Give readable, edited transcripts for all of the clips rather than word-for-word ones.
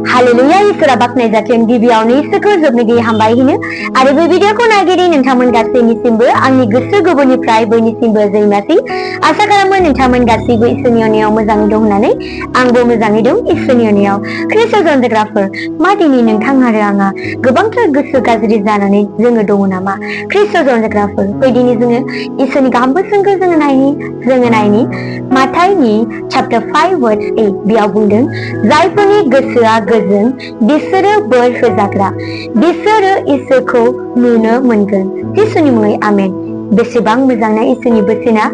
hallelujah इसोरा बाखनाय जाथों गिबियावनो इसोरखौ जोबनो गैयै हामबाय होनो आरो बे भिडिअखौ नागिरै नोंथांमोन गासैनिसिमबो आंनि गोसो गोरबोनिफ्राय बयनिसिमबो जैमासि आसा खालामो नोंथांमोन गासैबो इसोरनि अननायाव मोजाङै दं होननानै आंबो मोजाङै दं इसोरनि अननायाव ख्रिस्ट'आव जंजोग्राफोर मा दिनै नोंथां आरो आंहा गोबांथार गोसो गाज्रि जानानै जोङो दङ नामा ख्रिस्ट'आव जंजोग्राफोर फै दिनै जोङो इसोरनि गाहाम बोसोनखौ जोङो नायनि माथाइनि chapter 5 verse 8 बेयाव बुंदों जायफोरनि गोसोआ गोजों बिसोरो बोर होजाग्रा बिसोरो इसोरखौ नुनो मोनगोन जिसुनि मुङै आमेन बेसेबां मोजां ना इसोरनि बोसोना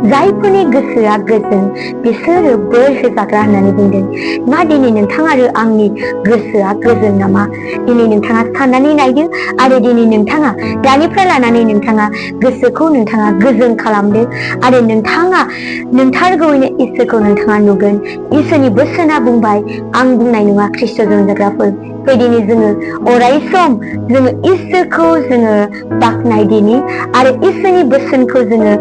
जायफोरनि गोसोआ गोजों बिसोरो बोर होजाग्रा होननानै बुंदों मा दिनै नोंथां आरो आंनि गोसोआ गोजों नामा दिनै नोंथाङा साननानै नायदो आरो दिनै नोंथाङा दानिफ्राय लानानै नोंथाङा गोसोखौ नोंथाङा गोजों खालामदो आरो नोंथाङा नोंथारगौयैनो इसोरखौ नोंथाङा नुगोन इसोरनि बोसोना बुंबाय आं बुंनाय नङा ख्रिस्ट'आव जंजोग्राफोर फै दिनै जोङो अराय सम जोङो इसोरखौ जोङो बाखनायदिनि आरो इसोरनि बोसोनखौ जोङो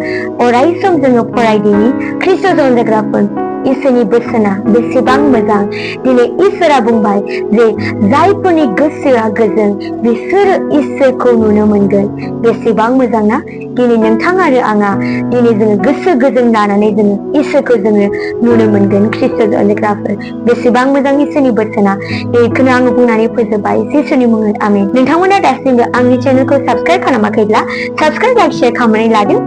अराय सम जोङो फरायदिनि ख्रिस्ट'आव जंजोग्राफोर इसोरनि बोसोना बेसेबां मोजां दिनै इसोरा बुंबाय जे जायफोरनि गोसोआ गोजों बिसोरो इसोरखौ नुनो मोनगोन बेसेबां मोजां ना दिनै नोंथां आरो आंहा दिनै जोङो गोसो गोजों लानानै जोङो इसोरखौ जोङो नुनो मोनगोन ख्रिस्ट'आव जंजोग्राफोर बेसेबां मोजां इसोरनि बोसोना बेखौनो आङो बुंनानै फोजोबबाय जिसुनि मुङै आमेन नोंथांमोना दासिमबो आंनि चेनेलखौ साबस्क्राइब खालामाखैब्ला साबस्क्राइब लाइक शेयार खालामनानै लादो